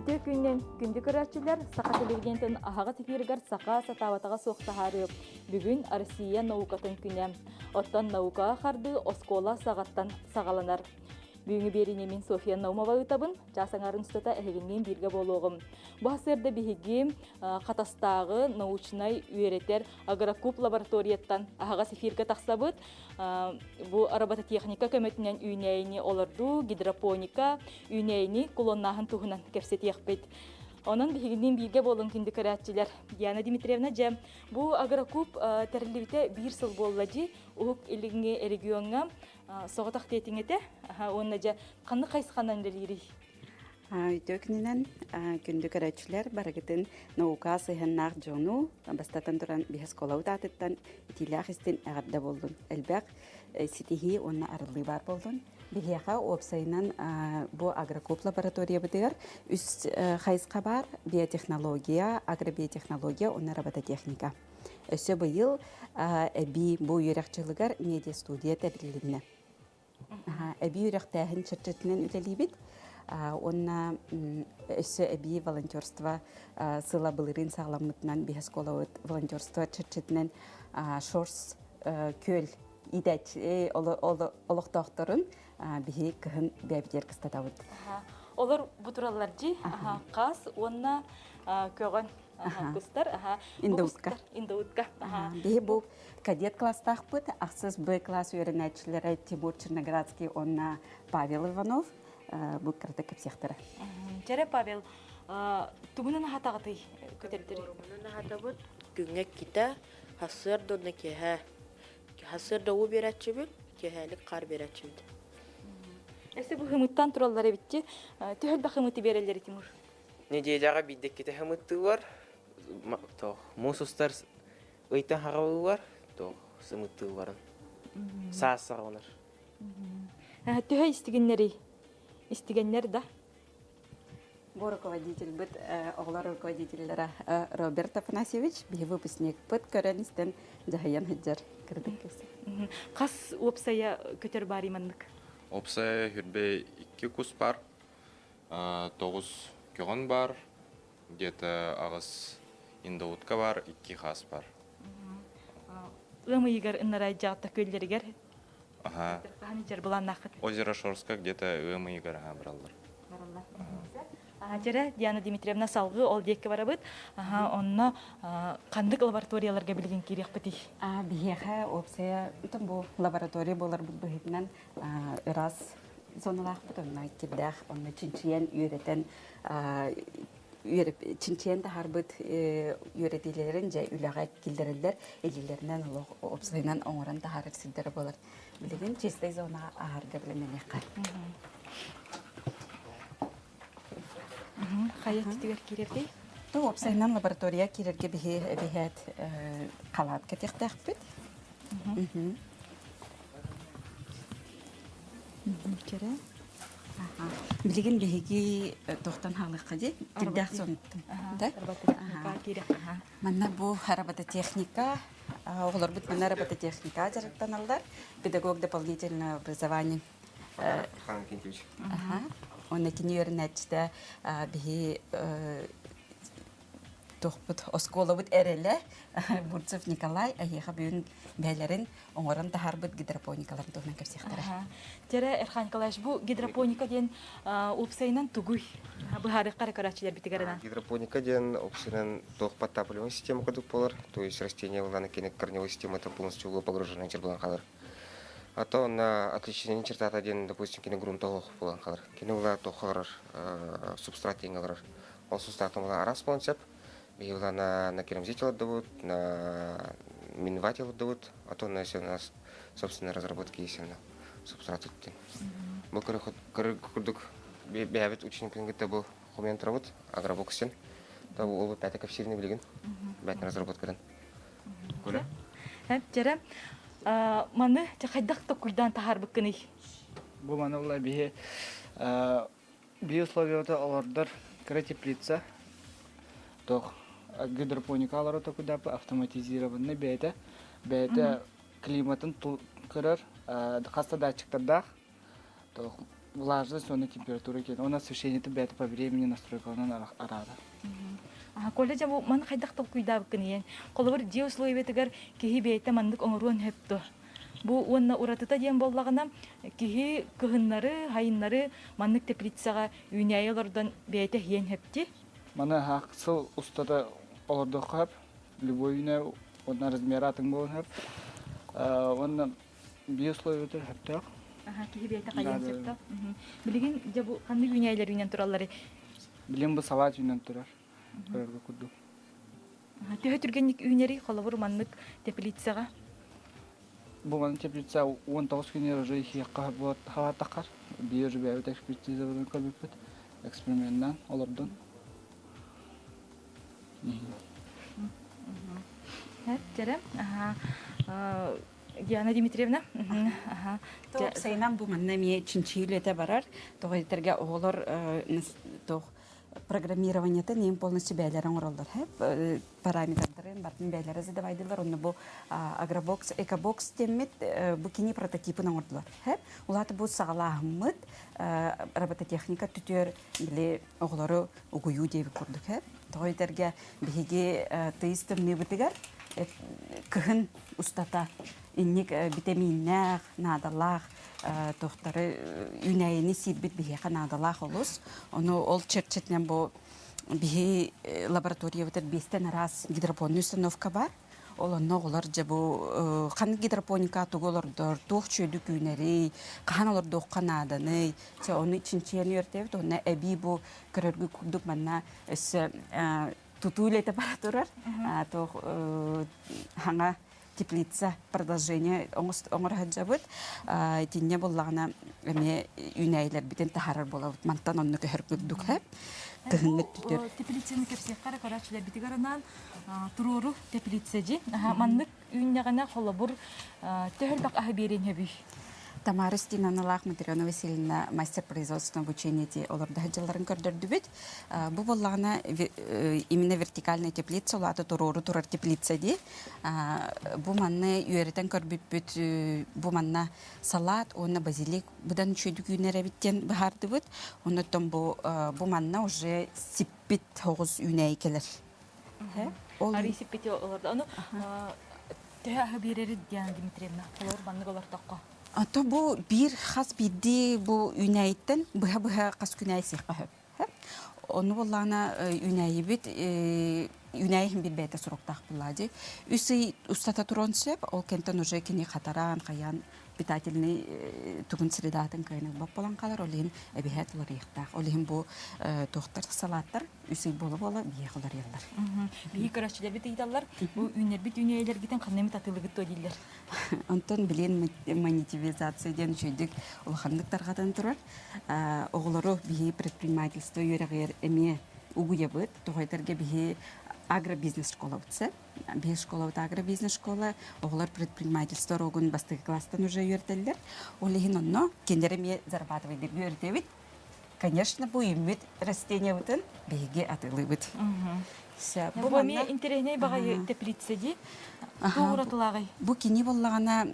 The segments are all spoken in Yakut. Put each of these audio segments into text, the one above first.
Үтүө күннэн күндү көрөөччүлэр, Саха телевидениетын аһаҕас эфиригэр саха сатаабатаҕа суох таһаарыы. Бүгүн Россия наукатын күнэ. Оттон наукаҕа хардыы оскуола саҕаттан саҕаланар. Бүгүҥҥү биэриини мин Софья Наумова ыытабын. Чаас аҥаарын устата эһигинниин бииргэ буолуоҕум. Бу сарсыарда биһиги Хатастааҕы научнай үөрэтэр Агрокуб лабораторияттан аһаҕас эфиргэ тахсабыт. Бу робототехника көмөтүнэн үүнээйини олордуу, гидропоника, үүнээйини кулоннааһын туһунан кэпсэтиэхпит. Онон биһигинниин бииргэ буолуҥ күндү көрөөччүлэр. Диана Дмитриевна, дьэ, бу Агрокуб тэриллибитэ биир сыл буолла дии. Уһук Илиҥҥи региоҥҥа соҕотох диэтиҥ этэ. Уонна дьэ, ханнык хайысханан үлэлиирий? Үтүө күнүнэн күндү көрөөччүлэр барыгытын наука сыһыаннаах дьону бастатан туран биһи оскуолабыт аатыттан итиилээх истин эҕэрдэ буоллун. Элбэх ситиһии уонна арыллыы баар буоллун. Биһиэхэ уопсайынан бу агрокуб лабораториябытыгар үс хайысха баар биотехнология, агробиотехнология уонна робототехника. Өссө быйыл эбии бу үөрэх дьылыгар медиа-студия тэрилиннэ. Эбии үөрэхтээһин чэрчитинэн үлэлиибит. Уонна өссө эбии волонтерство сыла былырыын саҕаламмытынан биһи оскуолабыт волонтерство чэрчитинэн Шорс күөл иитээччи олохтоохторун биһи кыһын бэйэбитигэр кыстатабыт. Олор бу тураллар дии. Хас уонна көҕөн кустар. Индоутка. Индоутка. Биһи бу Кадет класстаахпыт, ахсыс Б класс үөрэнээччилэрэ Тимур Черноградский уонна Павел Иванов бу кырата кэпсиэхтэрэ. Чэрэ Павел, тугунан аһатаҕытый көтөрдөрү? Тугунан аһатабыт күҥҥэ иккитэ, сарсыарда уонна киэһэ. Сарсыарда уу биэрээччибит, киэһэлик хаар биэрээччибит. Өссө бу хымыттан тураллар эбитти. Төһө элбэх хымыты биэрэллэр Тимур? Неделяҕа биирдэ иккитэ хымыттыылар. Муус устар Ыйтан хаҕыллар, туох сымыттыылларын. Саас саҕаланар. Төһө истигиннэрий? Истигэннэр да? Бу руководительбыт, оҕолор руководителлара Роберт Афанасьевич, биһи выпускникпыт көрөн истэн дьаһайан сылдьар кырдык кэпсэ. Хас уопсайа көтөр баар маннык? Уопсайа хүрбэ икки кус бар, тоҕус көҕөн бар, где-то аҕыс индоутка бар, икки хаас бар. Ыам ыйыгар ыннарайдьаҕытта күөллэригэр Аха. хаһан ичэр былааннааххыт? Озеро Шорска где-то ыам ыйыгар аха бараллар. Бараллар. Дьэрэ, Диана Дмитриевна салгыы ол диэкки барабыт. Аха, онно ханнык лабораторияларга билигин киириэхпитий? Биһиэхэ уопсайа бу лаборатория буоларбыт быһыытынан ыраас зоналаахпыт, онно кирдээх, онно чинчийэн, үөрэтэн чинчийэн таһаарбыт үөрэтиилэрин дьэ үлэҕэ киллэрэллэр, илиилэринэн олох уопсайынан оҥорон таһаарар сирдэрэ буолар. Билигин чистай зонаҕа ааһарга бэлэмнэниэххэ. Хайа өттүгэр киирэрдий? То уопсайынан лаборатория киирэргэ биһи эбиһээт халаат кэтиэхтээхпит. Кэрэ. Билигин биһиги тохтон хаалыахха дии. Кирдээх сонуттан. Да? Манна бу робототехника, оҕолорбут манна робототехника дьарыктаналлар. Педагог дополнительного образования. Хан Кентьевич. Уонна кини үөрэнээччитэ биһи Туохпут оскуолабыт эрэлэ Бурцев Николай эһиэхэ бүгүн бэйэлэрин оҥорон таһаарбыт гидропоникаларын туһунан кэпсиэхтэрэ. Тера Эрхан Николаевич, бу гидропоника диэн уопсайынан тугуй? Быһаарыахха эрэ көрөөччүлэрбитигэр ынан. Гидропоника диэн уопсайынан туох подтапливаемый система курдук буолар, то есть растение ыллана кини корневой системата полностью погружена буолан хаалар. А то на отличительная чертата диэн, допустим, кини грунта оһох буолан хаалар. Кини ула туох олорор, субстрат диэн олорор. Ол сустаахтан була араас буолан сөп. Биһиги була на, на керамзите олордубут, на минвате олордубут, а то на у нас собственные разработки есть на субстрат диэн. Бу курдук бэйэбит ученикпин кытта бу хомуйан турабыт, агробоксен. Та ол бэйэтэ кэпсиирин билигин, бэйэтин разработкатын. Коля? Дьэрэ, маны хайдах токуйдаан таһаарбыккыный? Бу маны була биһи Биословията олордор кыра теплица туох гидропоника олоро токуйдааппыт автоматизированный бэйэтэ бэйэтэ климатын көрөр хас да датчиктардаах туох Влажность уонна температура киэн. Уонна освещениетын бэйэтэ по времени настройкаланан араара. Коля дьэ бу маны хайдах толкуйдаабыккын ийэн? Холобур, дьиэ условиятыгар киһи бэйэтэ маннык оҥоруон сөп дуо? Бу уонна уратыта диэн буоллаҕына, киһи кыһыннары, сайыннары маннык теплицаҕа үүнээйи олордон бэйэтэ иһиэн сөп дии. Маны сыл устата олордоххо сөп. Любой үүнэ уонна размера атын буолан сөп. Уонна биир условиятыгар сөптөөх. Киһи бэйэтэ хайыан сөптөөх. Билигин дьэ бу ханнык үүнээйилэр үүнэн туралларый? Билигин бу салаат үүнэн турар. Көрөргө курдук. Төһө түргэнник үүнэрий холобур маннык теплицаҕа? Бу маннык теплица 19 күнүгэр уже иһиэххэ халаатаххар биир уже бэйэбит экспертизабытын көрбүппүт. Эксперименнан олордун. Дьэрэ, Диана Дмитриевна. Сайынан бу манна эмиэ чинчийии үлэтэ барар. Тоҕо этэргэ оҕолор туох программированиетын иин полностью бэйэлэрэ оҥороллор. Параметрдарын бартын бэйэлэрэ задавайдылар. Онно бу агробокс, экобокс диэммит бу кини прототипын оҥордулар. Улаата бу саҕалааһыммыт робототехника түтүөр били оҕолору угуйуу диэбит курдук. Тоҕо этэргэ биһиги тыйыс тымныыбытыгар кыһын устата инник битэмииннээх, наадалаах туохтары үүнээйини сиирбит биһиэхэ наадалаах олус. Ону ол чэрчитинэн бу биһи лабораториябытыгар биэстэн араас гидропонный установка бар. Ол онно оҕолор дьэ бу ханнык гидропоника тугу олордор, туох чүөдүк үүнэрий, хаһан олордуохха нааданый, чэ ону чинчийэн үөртэбит. Онно эбии бу көрөргү курдук манна өссө тутуу үлэтэ бара турар. Туох хаҥа теплица продолжение оҥоро сылдьабыт. Итиннэ буллаҕына эмиэ үүнээйилэрбитин таһаарар буолабыт. Мантан онно көһөр курдук кыһыҥҥы түтүр. Теплицаны кэпсиэххэ эрэ көрөөччүлэрбитигэр анаан туруору теплица дьи. Маннык үүннэҕинэ холобур төһө элбэх аһы биэриэн сөбүй? Тамара Стинаналаах Матрена Васильевна мастер производственного обучения ти олордо сылдьалларын көрдөрдүбүт. Бу буоллаҕына именно вертикальная теплица, улаата туруору турар теплица дии. Бу манна үөрэтэн көрбүппүт, бу манна салат уонна базилик быдан үчүгэйдик үүнэр эбит диэн быһаардыбыт. Оннуттан бу бу манна уже сиппит соҕус үүнээйи кэлэр. Ол Арыы сиппити олордо. Ону төһө аһы биэрэрит Диана Дмитриевна? Холобур маннык олортоххо. Ото бу биир хас биирдии бу үүнээйиттэн быһа-быһа хас күн аайы сиэххэ сөп. Ону буоллаҕына үүнээйибит үүнээйи иһин биир бэйэтэ суруктаах буоллаҕа дии. Үс ый устата туруон сөп, ол кэнтэн уже кини хатараан, хайаан питательный тугун средатын кыайан ылбат буолан хаалар, ол иһин эбиһээт уларыйыахтаах. Ол иһин бу туохтар салааттар үс ый буола-буола биһиэхэ уларыйаллар. Биһи көрөөччүлэрбит ыйыталлар, бу үүнэрбит үүнээйилэргитин ханна эмит атыылыгыт дуо дииллэр. Онтон билин монетизация диэн үчүгэйдик улаханнык тарҕатан турар. Оҕолору биһи предпринимательство үөрэҕигэр эмиэ угуйабыт. Тоҕо этэргэ биһи агробизнес школабыт сөп. Биһи школабыт агробизнес школа. Оҕолор предпринимательство уруогун бастакы класстан уже үөрэтэллэр. Ол иһин онно кинилэр эмиэ зарабатывайдырга үөрэтэбит. Конечно, бу үүммүт растениябытын биһиги атыылыыбыт. Бу эмиэ интэриэһинэй баҕайы теплица дии. Туох уратылааҕый? Бу кини буоллаҕына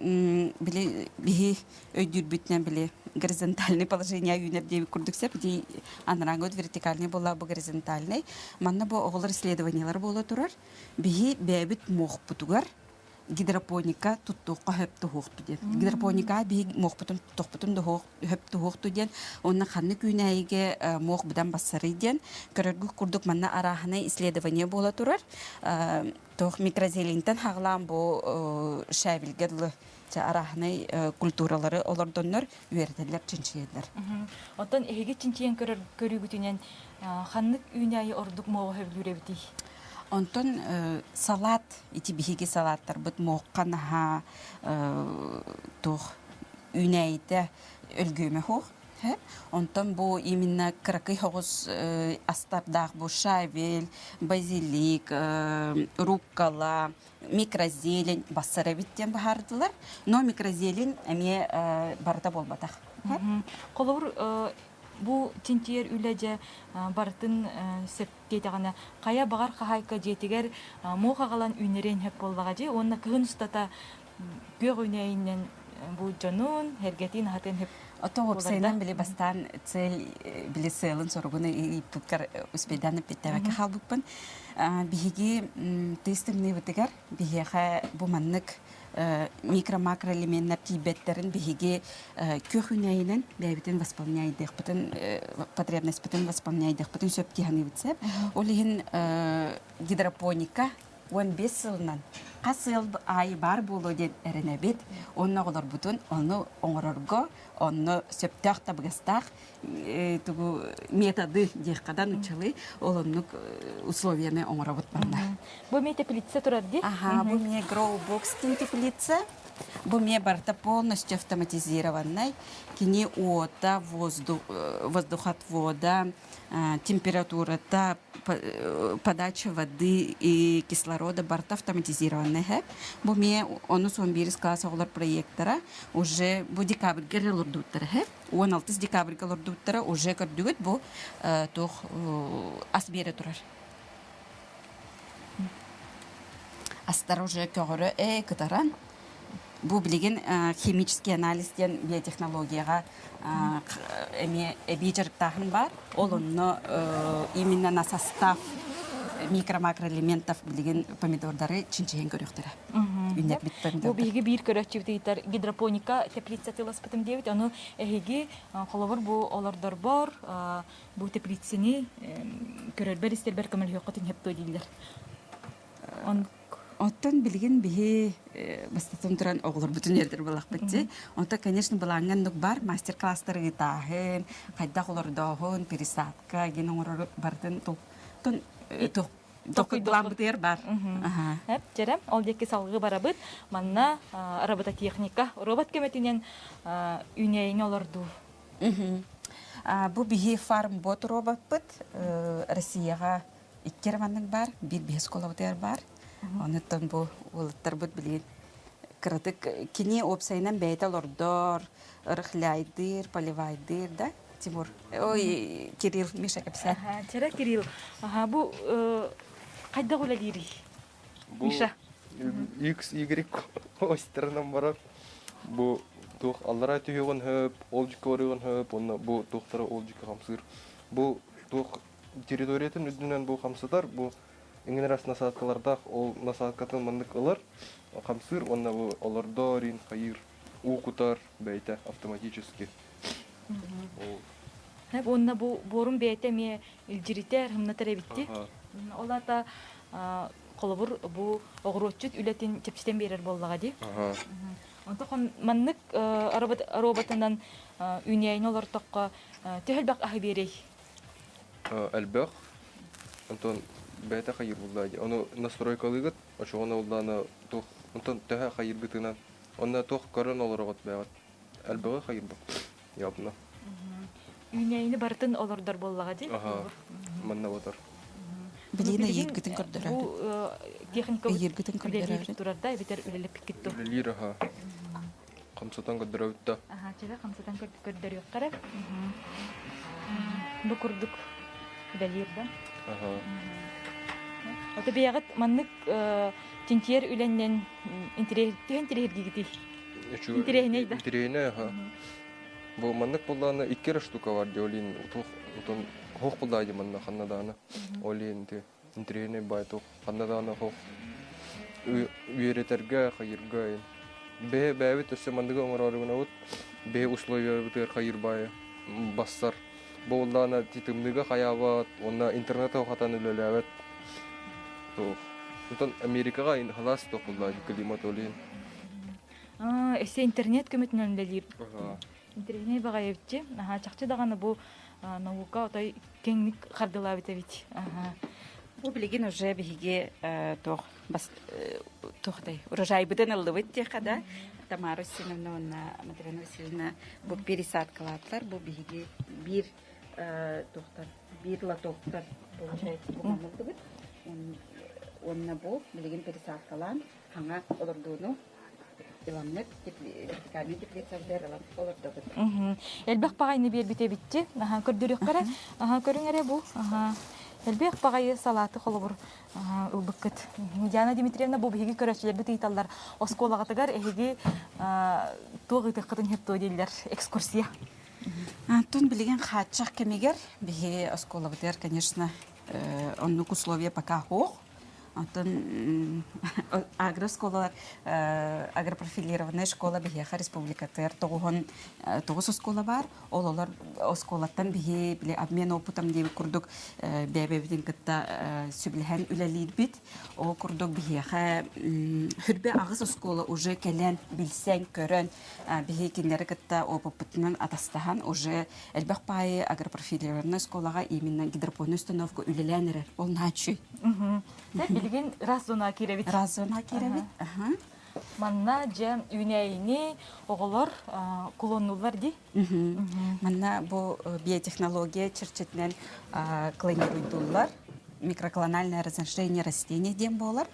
били биһи өйдүүрбүтүнэн били горизонтальный положение үүнэр диэбит курдук сөп. Ити анарааҥҥы вертикальный буолла бу горизонтальный. Манна бу оҕолор исследованиелар буола турар. Биһи бэйэбит муохпутугар гидропоника туттуохха хөп туһуохту диэн. Гидропоника биһи муохпутун туттуохпутун хөп туһуохту диэн. Онно ханнык үүнээйигэ муох быдан бассарый диэн. Көрөргүт курдук манна арааһынай исследование буола турар. Туох микрозелентэн хаҕылаан бу шабельгэ дылы арааһынай культуралары олордоннор үөрэтэллэр, чинчийэллэр. Оттон эһиги чинчийэн көрөр көрүүгүтүнэн ханнык үүнээйи ордук муоҕу сөбүлүүр эбитий? Онтон салат, ити биһиги салааттарбыт муохха наһаа туох үүнээйитэ өлгүөмэ суох. Онтон бу именно кыракый соҕус астардаах бу шавель, базилик, руккола, микрозелень бассар эбит диэн быһаардылар. Но микрозелень эмиэ барыта буолбатах. Холобур, бу чинчийэр үлэ дьэ барытын сөп диэтэҕинэ, хайа баҕар хаһаайка дьиэтигэр муох аҕалан үүннэриэн сөп буоллаҕа дии уонна кыһын устата күөх үүнээйинэн бу дьонун, эргэтин аһатыан сөп. Ото уопсайынан били бастаан цель били сыалын соругун ыйыппыккар успейдаан эппиттээбэккэ хаалбыппын. Биһиги тыйыс тымныыбытыгар биһиэхэ бу маннык микро-макроэлеменнэр тиийбэттэрин биһиги күөх үүнээйинэн бэйэбитин восполняйдыахпытын потребностьпытын восполняйдыахпытын сөп дии саныыбыт сөп. Ол иһин гидропоника 15 сылынан хас ыал аайы баар буолуо диэн эрэнэбит. Уонна оҕолорбутун ону оҥорорго, онно сөптөөх табыгастаах тугу методы диэххэ да нуччалыы ол оннук условияны оҥоробут манна. Бу эмиэ теплица турар дии? Аха, бу эмиэ Grow Box диэн теплица. Бу эмиэ барыта полностью автоматизированный. Кини уота, воздух, воздухотвода, температурата, подача воды и кислорода барыта автоматизированный һэ. Бу эмиэ онус 11 класс оҕолор проектора уже бу декабрьга эрэ олордубуттара һэ. 16 декабрьга олордубуттара уже көрдүгүт бу туох ас биэрэ турар. Астар уже көҕөрө ээ кытаран бу билигин химический анализ диэн биотехнологияҕа эмиэ эбии дьарыктааһын баар. Ол онно именно на состав микро-макроэлементов билигин помидордары чинчийэн көрүөхтэрэ. Үүннэрбит Бу биһиги биир көрөөччүбүт ыйытар гидропоника теплица тыласпытым диэбит. Ону эһиги холобур бу олордорбор бу теплицаны көрөрбөр истэрбэр көмөлөһүөххүтүн сөп дуо дииллэр. Оттон билигин биһи бастатан туран оҕолорбутун үөрдэр буоллахпыт дии. Онто, конечно, былааҥҥа оннук бар мастер-класстары ыытааһын, хайдах олордооһун, пересадка диэн оҥорор барытын тон толкуйдаламмытыгар бар. Эп, дьэрэ, ол диэки салгыы барабыт. Манна робототехника, робот көмөтүнэн үүнээйини олордуу. Бу биһи фармбот робоппыт Россияҕа икки эрэ маннык баар, биир биһи оскуолабытыгар баар. Онуттан бу уолаттарбыт билигин кыратык кини уопсайынан бэйэтэ олордор, рыхляйдыыр, поливайдыыр да Тимур. Ой, Кирилл, Миша кэпсээ. Чара Кирилл, аха бу хайдах үлэлиирий? Миша. X, Y остерынан барар. Бу туох аллараа түһүөҕүн хөп, ол дьүккэ барыаҕын хөп, уонна бу туохтара ол дьүккэ хамсыыр. Бу туох территориятын үрдүнэн бу хамсатар, бу иҥин раз насадкалардаах, ол насадкатын маннык ылар, хамсыыр уонна бу олордор, ин хайыыр, уу кутар бэйэтэ автоматически. Ол Уонна бу буорун бэйэтэ эмиэ илдьиритэр, хымнатар эбитти. Ол аата холобур бу оҕуруотчут үлэтин чэпчэтэн биэрэр буоллаҕа дии. Онтон маннык роботынан үүнээйини олортоххо төһө элбэх аһы биэрэй? Элбэх. Онтон бэйэтэ хайыыр буллаа дии. Ону настройкалыыгыт, очоҕуна уллаана туох онтон төһө хайыыргытынан онно туох көрөн олороҕут бэйэҕит. Элбэҕи хайырбыт. Явно. Үүнээйини барытын олордор буоллаҕа дии. Аха. Манна батар. Билигин ыйыыргытын көрдөрөр. Бу техника Ыйыыргытын үлэлиир көрдөрөр. турар да эбэтэр үлэлэппиккит дуо? Үлэлиир аха. Хамсатан көрдөрөбүт да. Аха, чэбэ хамсатан көрдөрүөххэ эрэ. Бу курдук үлэлиир да. Аха. Ото бэйэҕит маннык чинчийэр үлэннэн интэриэһиргиигитий? Интэриэһинэй да. Интэриэһинэй аха. Бу маннык буоллаҕына икки эрэ штука бар дии, ол иһин утун хоох буллаа дии манна ханна даҕаны. Ол иһин ити интэриэһинэй баай туох ханна даҕаны хоох үөрэтэргэ, хайыырга бэйэ бэйэбит өссө манныгы оҥороору гынабыт, бэйэ условиябытыгар хайыыр баайы бассар. Бу буоллаҕына ити тымныыга хайаабат уонна интернеты хатан үлэлээбэт туох. Онтон Америкаҕа халаас туох буоллаҕа климат ол иһин. Өссө интернет көмөтүнэн үлэлиир. Интэриэһинэй баҕайы эбитчи. Аха, чахчы даҕаны бу наука отой киэҥник хардылаабыт эбит. Аха. Бу билигин уже биһиги туох бас туохтай урожайбытын ыллыбыт диэххэ да Тамара Устиновна уонна Матрена Васильевна бу пересадкалаатылар. Бу биһиги биир туохтан биир лотоктан получается бу ыллыбыт. Уонна бу билигин пересадкалаан хаҥа олордууну Иваннык вертикальный теплицалар ылан олордобут. Элбэх баҕайыны биэрбит эбитти. Аха, көрдөрүөххэ эрэ. Аха, көрүҥ эрэ бу. Аха. Элбэх баҕайы салааты холобур ылбыккыт. Диана Дмитриевна, бу биһиги көрөөччүлэрбит ыйыталлар. Оскуолаҕытыгар эһиги туох ыытыаххытын сөп дуо дииллэр экскурсия. Антон билигин хааччах кэмигэр биһи оскуолабытыгар, конечно, оннук условия пока суох. Оттон агроскуолалар агропрофилированная школа биһиэхэ республикатыгар тоҕуһун тоҕус оскуола баар. Ол олор оскуолаттан биһи били обмен опытом диэбит курдук бэйэ-бэйэбитин кытта сүбэлэһэн үлэлиирбит. Ол курдук биһиэхэ хүрбэ аҕыс оскуола уже кэлэн билсэн көрөн биһи кинилэри кытта опыппытынан атастаһан уже элбэх паайы агропрофилированная школаҕа именно гидропонная установка үлэлээн эрэр. Ол нааччы. Билигин раз зона киирэбит. Раз зона киирэбит. Манна дьэ үүнээйини оҕолор кулоннуллар дии. Манна бу биотехнология чэрчитинэн клонируйдуллар. Микроклональное размножение растений диэн буолар.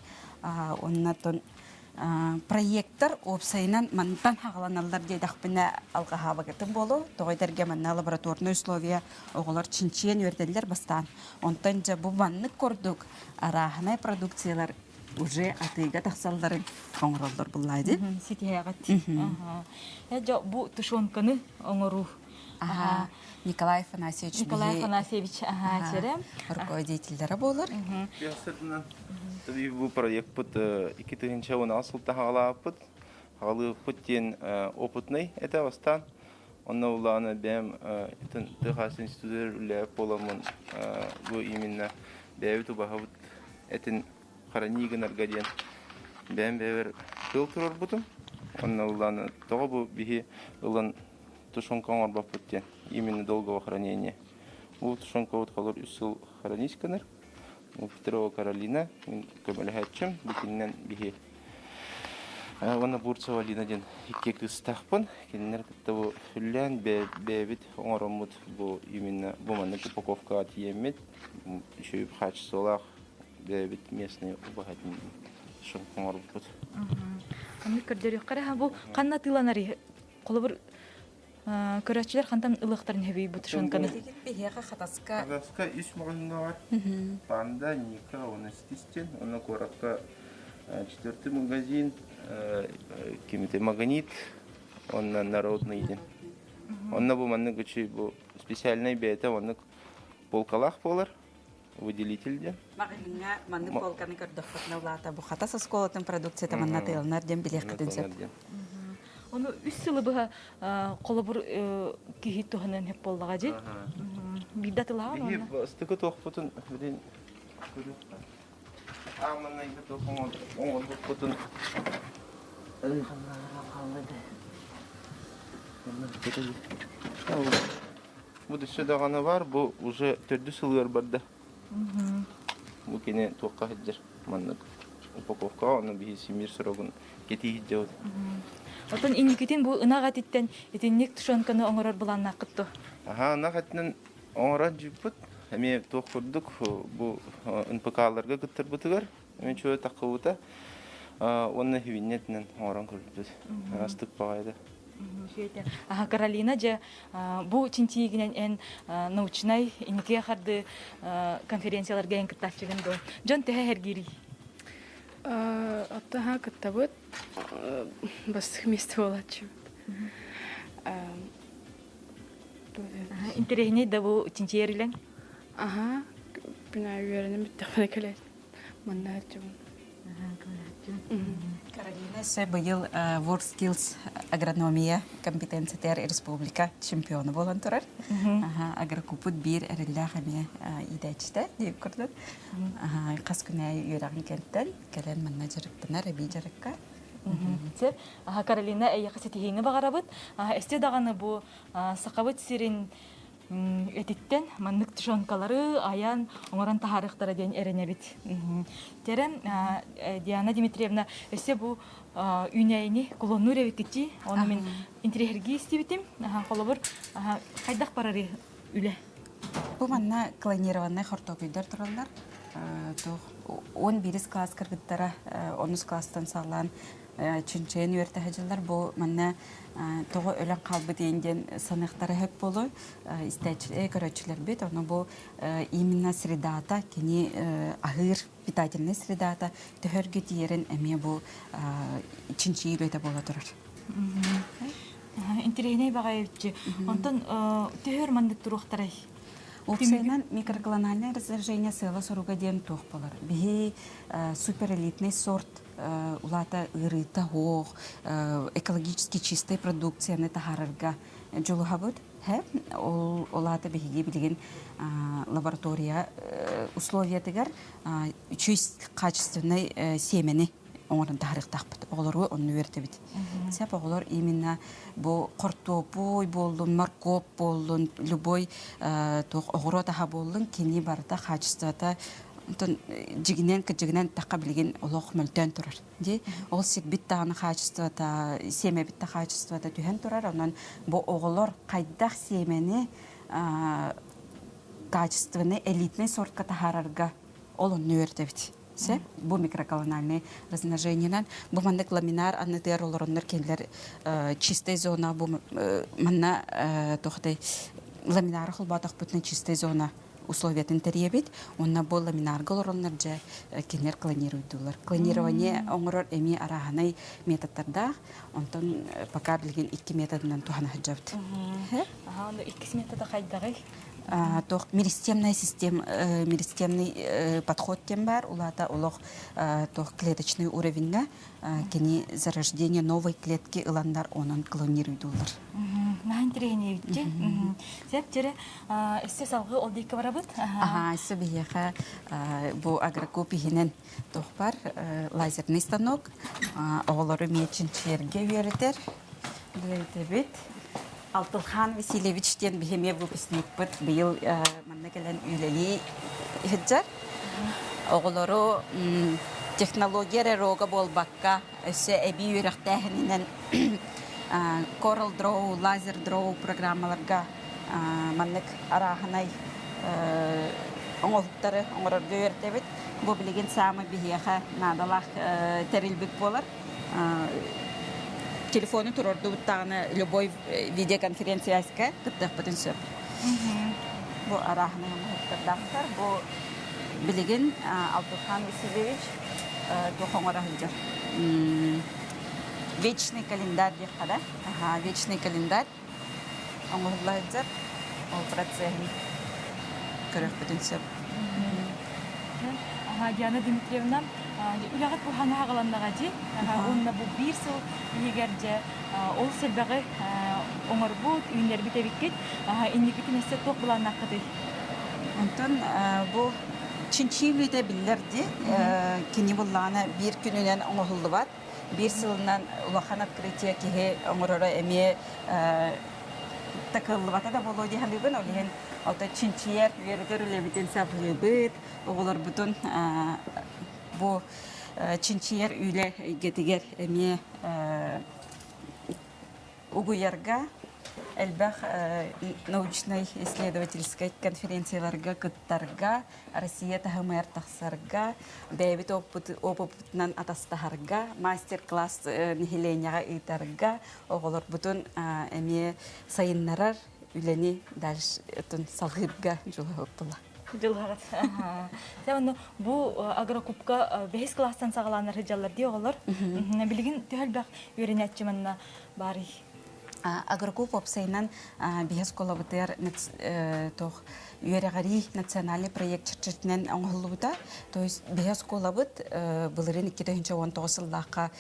Оннотон проектор уопсайынан мантан хаҕаланаллар диэтэхпинэ алҕаһаабакытым буолуо. Тоҕо этэргэ манна лабораторнай условия оҕолор чинчийэн үөрдэллэр бастаан. Онтон дьэ бу маннык курдук арааһынай продукциялар уже атыыга тахсалларын оҥороллор буллаа дии. Ситиһэҕит. Дьэ бу тушенканы оҥоруу. Аха, Николай Афанасьевич Николай Афанасьевич аха чэрэ. Руководителлэрэ буолар. Бу проекпыт 2016 сылта хаҕалаабыппыт. Хаҕалыыппыт диэн опытный этэ бастаан. Онно улаана бэйэм тыа институтугар үлэлээбит буоламмын бу именно бэйэбит убаһабыт этин хрании гынарга диэн бэйэм бэйэбэр тыл туруорбутум. Онно улаана тоҕо бу биһи ылан тушенка оҥорбоппут диэн именно долгого хранения. Бу тушенкабыт холор үс сыл хранить гынар. Петрова Каролина мин көмөлөһөөччүм. Бу кининэн биһи уонна Бурцева Алина диэн икки кыыстаахпын. Кинилэр кытта бу үллээн бэйэбит оҥороммут бу именно бу маннык упаковкаҕа тиийэммит үчүгэй хаачыстыбалаах бэйэбит местный убаһатын тушенка оҥорбуппут. Ханнык көрдөрүөххэ эрэ бу ханна атыыланарый? Холобур, көрөөччүлэр хантан ылыахтарын сөбүй бу тушенканы? Биһиэхэ Хатаска Хатаска үс маҕаһыыҥҥа бар. Панда, Ника уонна Стистин. Онно куоракка четвертый магазин, кимите Магнит, онно Народный диэн. Онно бу маннык үчүй бу специальный бэйэтэ оннук полкалаах буолар. Выделитель диэн. Маҕаһыыҥҥа маннык полканы көрдөххүтүнэ улаата бу Хатас оскуолатын продукцията манна атыыланар диэн билиэххитин сөп. Ону үс сылы быһа холобур киһи туһанан сөп буоллаҕа дии. Биирдэ атылаһаҕын Биһи бастакы туохпутун билин ааманнайга туох оҥорбуппутун Бу өссө даҕаны бар, бу уже төрдүс сылыгар барда. Бу кини туохха сылдьар маннык упаковкаҕа, онно биһи симиир срогун кэтии сылдьабыт. Оттон инникитин бу ынах этиттэн итинник тушенканы оҥорор былааннааххыт дуо? Аха, ынах этинэн оҥорон дьыппыт. Эмиэ туох курдук бу НПК-ларга кыттарбытыгар эмиэ чуо таххыбыта. Уонна хибиннэ этинэн оҥорон көрбүппүт. Астык баҕайы. Аха, Каролина, дьэ, бу чинчийигинэн эн научнай инникигэ харды конференцияларга эн кыттааччыгын дуо? Дьон төһө эргиирий? Оттоха кыттабыт бастакы миэстэ буолааччыбыт. Интэриэһинэй да бу чинчийэр үлэҥ? Аха, күн аайы үөрэнэн бүттэхпинэ кэлэр. Манна сылдьабын. Каролина өссө быйыл WorldSkills агрономия компетенциятыгар республика чемпиона буолан турар. Агрокупут биир эрэллээх эмиэ иитээччитэ диэбит курдук. Хас күн аайы үөрэҕин кэнтэн кэлэн манна дьарыктанар эбии дьарыкка. Сөп. Каролина, эйиэхэ ситиһиини баҕарабыт. Өссө даҕаны бу Сахабыт сирин этиттэн маннык тушенкалары айан оҥорон таһаарыахтара диэн эрэнэбит. Терен Диана Дмитриевна өссө бу үүнээйини кулоннуур эбиккитчи. Ону мин интириэһиргии истибитим. Холобур, хайдах барарый үлэ? Бу манна клонированнай хортуопуйдар тураллар. Туох 11 класс кыргыттара онус класстан саҕалаан. чинчийэн үөртэ сылдьаллар. Бу манна тоҕо өлөн хаалбыт иин диэн саныахтара сөп буолуо истээччи көрөөччүлэрбит. Ону бу именно средата кини аһыыр питательнай средата төһөргө тиийэрин эмиэ бу чинчийии үлэтэ буола турар. Интэриэһинэй баҕайы Онтон төһөр маннык туруохтарай? Уопсайынан микроклональное размножение сыала-соруга диэн туох буолар? Биһи суперэлитный сорт улаата ыарыыта суох, экологически чистай продукцияны таһаарарга дьулуһабыт. Ол улаата биһиги билигин лаборатория условиятыгар үчүй качественный семени оҥорон таһаарыахтаахпыт. Оҕолору онно үөрдэбит. Сеп оҕолор именно бу хортуоппуй буоллун, моркуоп буоллун, любой туох оҕуруот аһа буоллун, кини барыта качествота онтон дьигинэн кыдьыгынан тахха билигин олох мөлтөөн турар. Ди ол сирбит даҕаны качествота, сиэмэбит да качествота түһэн турар. Онон бу оҕолор хайдах сиэмэни качественный элитный сортка таһаарарга ол онно үөрдэбит. Сөп. Бу микроколональный размножениенан бу маннык ламинар аннытыгар олороннор кинилэр чистай зона бу манна туохтай ламинары холбоотохпутуна чистай зона условиятын тэрийэбит. Уонна бу ламинарга олороннор дьэ кинилэр клонируйдуулар. Клонирование оҥорор эмиэ арааһынай методтардаах. Онтон пока билигин икки методынан туһана сылдьабыт. Аха, иккис метода хайдаҕый? Туох меристемная система меристемный подход диэн баар улаата олох туох клеточный уровеньҥа кини зарождение новой клетки ыланнар онон клонируйдуулар. Наһаа интэриэһинэй эбит Сеп дьэрэ өссө салгыы ол диэки барабыт. Аха, өссө биһиэхэ бу агрокуб иһинэн туох бар лазерный станок оҕолору эмиэ чинчийэргэ үөрэтэр үөрэтэбит. Алтылхан Васильевич диэн биһи эмиэ выпускникпыт быйыл манна кэлэн үлэлии сылдьар. Оҕолору технология эрэ рога буолбакка, өссө эбии үөрэхтээһининэн Coral Draw, Laser Draw программаларга маннык арааһынай оҥоһуктары оҥорорго үөрэтэбит. Бу билигин саамай биһиэхэ наадалаах тэрилбит буолар. Телефону турордубут даҕаны любой видеоконференцияска кыттыахпытын сөп. Бу арааһынай оҥоһуктардаахтар. Бу билигин Алтухан Васильевич туох оҥоро сылдьар. Вечный календарь диэххэ да. Аха, вечный календарь оҥоһулла сылдьар. Ол процеһын көрүөхпүтүн сөп. Диана Дмитриевна, үлэҕит уһаҥа аҕаланнаҕа дии. Уонна бу биир сыл иһигэр дьэ ол сэлбэҕи оҥорбут, үүннэрбит эбиккит. Инникитин өссө туох былааннааххытый? Онтон бу чинчии үлэтэ биллэр дии. Кини буллаҕына биир күнүнэн оҥоһуллубат. Биир сылынан улахан открытие киһи оҥороро эмиэ такыллыбата да буолуо дии саныыбын. Ол иһин ото чинчийэр, үөрэтэр үлэбитин сабыыбыт, оҕолорбутун бу чинчийэр үлэ эйгэтигэр эмиэ угуйарга элбэх научнай исследовательскай конференцияларга кыттарга, Россия таһымыгар тахсарга, бэйэбит опыппытынан атастаһарга, мастер-класс нэһилиэнньэҕэ ыытарга, оҕолорбутун эмиэ сайыннарар үлэни дальше салгыырга дьулуһуптула. Дьулуһаҕыт. Дьэ, онно бу агрокубка бэһис кылаастан саҕалааннар сылдьаллар дии оҕолор. Билигин төһө элбэх үөрэнээччи манна баарый? Агрокуб уопсайынан биһи оскуолабытыгар туох үөрэҕирии национальный проект чэрчитинэн оҥоһуллубута. То есть биһи оскуолабыт былырыын 2019 сыллаахха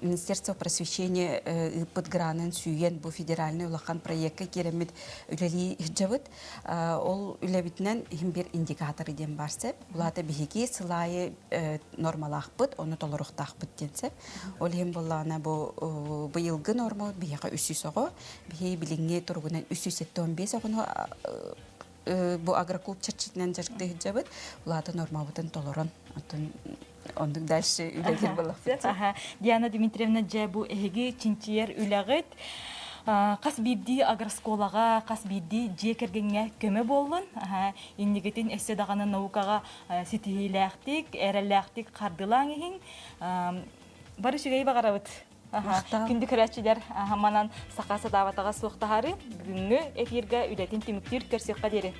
Министерство просвещения ыыппыт гранын сүүйэн бу федеральный улахан проекка киирэммит үлэлии сылдьабыт. Ол үлэбитинэн иһин бир индикаторы диэн баар сеп. Булаата биһиги сыл аайы нормалаахпыт, ону толоруохтаахпыт диэн сеп. Ол иһин буоллаҕына бу быйылгы норма биһиэхэ 300 оҕо, биһи билиҥҥи туругунан 375 оҕону бу агроклуб чэрчитинэн дьарыктыы сылдьабыт. Улаата нормабытын толорон, оттон оннук дальше үлэлиир буоллахпыт. Диана Дмитриевна, дьэ бу эһиги чинчийэр үлэҕит хас биирдии агроскуолаҕа, хас биирдии дьиэ кэргэҥҥэ көмө буоллун. Инникитин өссө даҕаны наукаҕа ситиһиилээхтик, эрэллээхтик хардылааҥ иһиҥ. Бары үчүгэйи баҕарабыт. Күндү көрөөччүлэр, манан саха сатаабатаҕа суох таһаары бүгүҥҥү эфиргэ үлэтин түмүктүүр көрсүөххэ диэри.